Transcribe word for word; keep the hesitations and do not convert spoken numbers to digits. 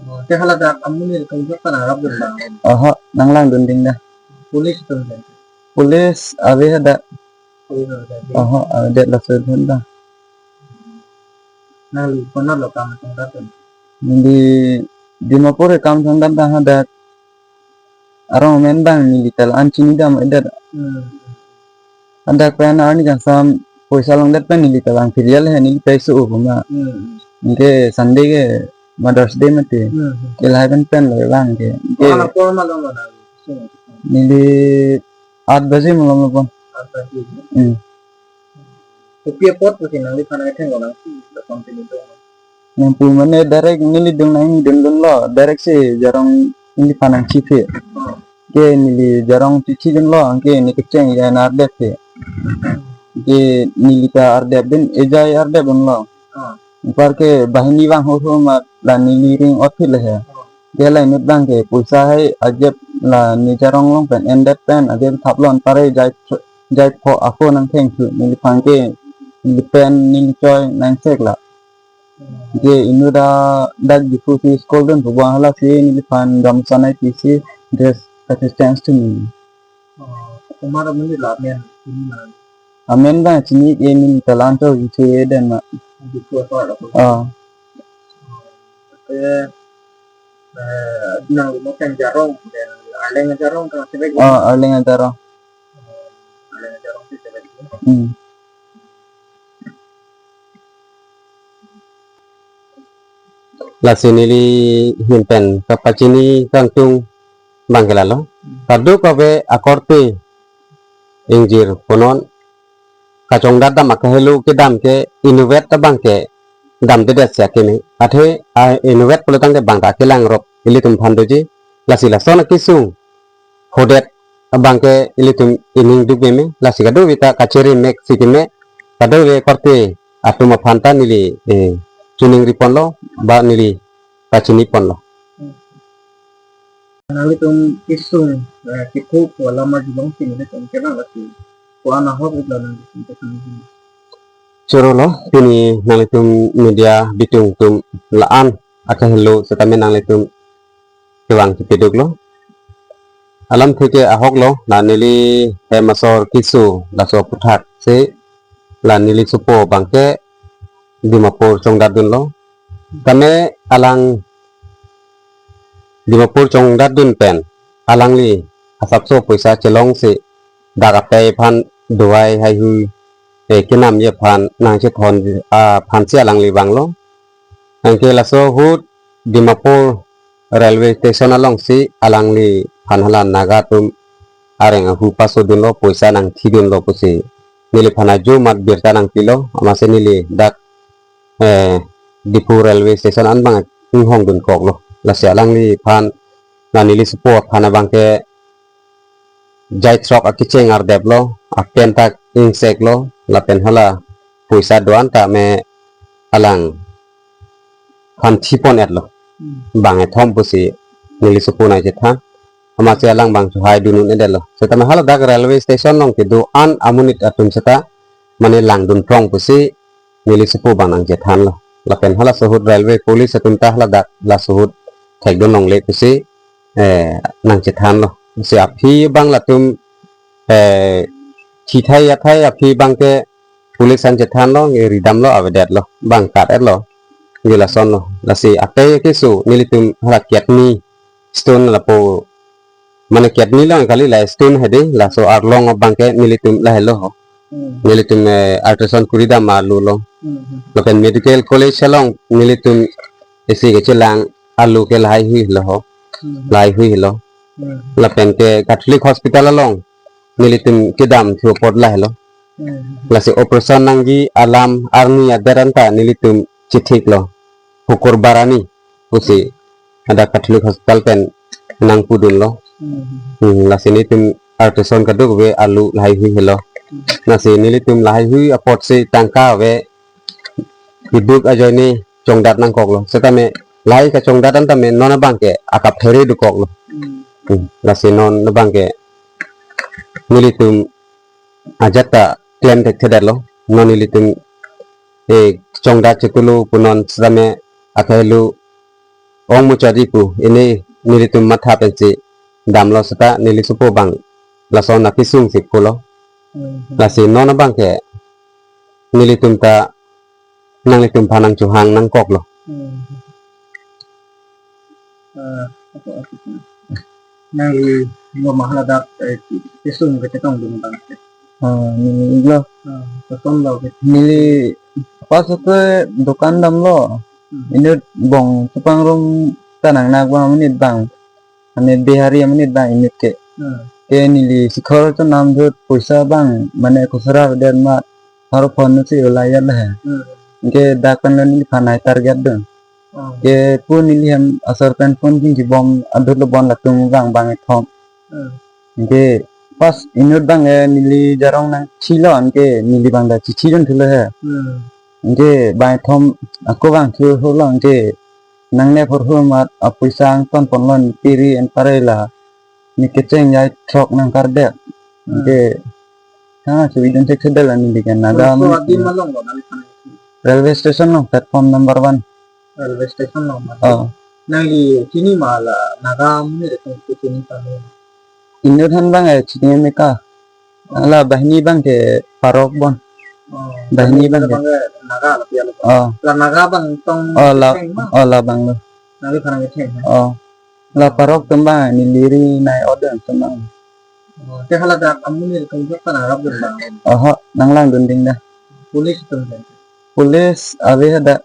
Oh, te hala dak amonit atum jok ta nangrapdun lang. Oho, nanglangdun ding da. Police atum dun. Police ave hadak. Police atum dun. Oho, avedet laso dun da. Nangli konatlo kam chongdatdun? Di Dimapur kam chongdat da hadak. Arong amen abang neli ta la-an chinidam-edet. Hmm. Hadak pen arni kangsam poisa longdet pen neli ta lang serial he neli pei su-u ma. Hmm. Anke Sunday ke Mother's Day mati. Hmm. Ke lahai pen pen lo abang ke. Ke Hala por malom lo na. Neli aat baje malom lo pon. Aat baje. Hmm. Kopi apot pusi nangliphan nangthenglo nangsi la continue do? Nangpu mane direct neli dung nangdundunlo, direct si Jarong neliphan nangchiphe. Hmm. Ke neli Jarong chichidunlo, anke ne kecheng ejai nang ardep he. Ke neli ta ardepdun, ejai ardepdunlo. Hmm. Anparke banghini vang ho ho ma la neli ring otphit le he. Hmm. Ke la inut abang ke poisa hai ajep la ne Jarong along pen endet pen ajep thaplo anpar ejai tr-, ejai pho ako nangthengthu neliphan ke neli pen neli choi nangsek la. Ke inut ta dak Diphu si school dun pu abang hala si neliphan dam sanai pisi dress kachecheng thu neli. Oh, komat amonit la amen chini ma? Amen abang chini ke neli ta la-an chok isi den ma. Diphu asor lo. Ah. Te, eh, nangli mo pen Jarong, then Arleng Jarong ta chevek. Ah, Arleng Jarong. Arleng Jarong si chevek. Hmm. Lasi neli ahin pen kapachini kangtung abang ke lalo. Kadokave akorte ingjir punon kachongdat dam akahelo kedam ke inutvet abang ke damdedet si akeme. Athe a inutvet pulo tangte bang ta kelangrok ilitum aphan doji. Lasi lason akesung hodet abang ke ilitum ining duk meme. Lasi kadokave ta kachere mek si keme. Kadokave korte atum aphan ta neli, eh, chiningri ponlo, ba neli kachini ponlo. Nanglitum kesung, eh, kethu ko alam arjulong si nelitum kevang lasi ko-an ahok iklo nanglitum kesung. Choro lo, pini nanglitum media bitung atum la-an akahelo setame nanglitum kevang chepeduk lo. Alamthe ke ahok lo, la neli hem asor keso laso aputhak si la neli sopo abang ke Dimapur chongdatdunlo. Tame alang Dimapur chongdatdun pen alangli asapso poisa chelong si dak apei aphan dovai haihui, eh, kenamji aphan nangchethon aphan si alangli vanglo. Anke laso ahut Dimapur railway station along si alangliphan hala Naga atum areng ahu pasodunlo, poisa nangthidunlo pusi neliphan ajo mat birta nangpilo, amatsi neli dak, eh, Diphu railway station an abang inghongdun koklo. Lasi alangliphan la neli sopo aphan abang ke jai throk akecheng ardeplo, apen ta ingseklo, lapen hala poisa do-an tame alangphan thipon-etlo. Hmm. Bang ethom pusi neli sopo nangchethan. Amatsi alang abang chohai dun un-edetlo. Setame hala dak railway station along kedo-an amonit atum seta mane langdun prong pusi neli sopo abang nangchethanlo. Lapen halaso ahut railway police atum ta hala dak laso ahut thekdun longle pusi, eh, nangchethanlo. Si aphi abang latum, eh, thithai athai aphi abang ke police an chethanlo, nge ridamlo, avedetlo, bang kat-etlo. Nge lasonlo. Lasi athe keso nelitum hala kidney stone lapu, mane kidney along kali la stone hedi, laso arlong abang ke nelitum lahelo ho. Hmm. Nelitum, eh, ultrasound kuridam alu lo. Hmm. Lapen medical college along nelitum isi kechelang alu ke lahaihui lo ho. Hmm. Lahaihui lo. Hmm. Lapen ke Catholic Hospital along nelitum kedam thu apot lahelo. Hmm. Lasi operation nangji alam arni adet an ta nelitum chethiklo. Hukur barani pusi ada Catholic Hospital pen nangpudunlo. Hmm. Hmm, lasi nelitum ultrasound kadokave alu lahaihui helo. Hmm. Lasi nelitum lahaihui apotsi tangka ave, keduk ajoine chongdat nangkoklo. Setame lahai kachongdat an tame non abang ke akaphere dokoklo. Hmm. Hmm, lasi non abang ke nelitum ajat ta klem thekthedetlo. Non nelitum, eh, chongdat chetulo punon setame akahelo ong muchot-ji pu, ini nelitum matha pensi damlo seta neli sopo abang lason akesung si pulo. Hmm. Lasi non abang ke nelitum ta nanglitum aphan nangchohang nangkoklo. Hmm. Eh, apa, apa itu? Nangli lo ma haladak, eh, kesung kachetongdun abang ke? Ah, neli lo. Ah, kosonlo ke? Neli pas itu dukan damlo. Hmm. Inut bong chepangrum ta nangnak abang amonit abang. Mane Bihari amonit abang inut ke. Hmm. Ke neli sikhor chonam ahut poisa abang mane khusra avedet amat haro phone si ulai ya lah. Hmm. Ke dak pen lo neliphan nai target dun. Hmm. Ke pu neli hem asar pen phone jingki bom adut lo bon latum abang bangkethom. Hmm. Ke pas inut abang, eh, neli jarong nangchilo, anke neli abang ta chichidun thulo he. Hmm. Anke bangkethom ako abang thu hulo, anke nangne phurhu amat apoisa angton ponlon piri en pare la ne kecheng jai throk nangkardet. Hmm. Anke ha, chobidun thekthedet la neli ke Naga. Koso adim ma longlo nangli aphan? Railway station along, platform number one. Railway station along ma? Oh. Nangli chini ma la Naga amonit atum chini kami? Inut aphan abang, eh, chini meka. Oh. La banghini abang ke Parok bon. Oh. Banghini abang ke. Abang ke Naga lapu ya lo. Oh. La Naga abang tong. Oh, la, kecheng ma? Oh, labang lo. Nangliphan kecheng ma? Oh. La Parok atum abang neli ri nai order atum abang. Oh, te haladak amonit atum jok ta nangrapdun abang? Oho, nanglangdun ding da. Police atum ke? Police ave hadak.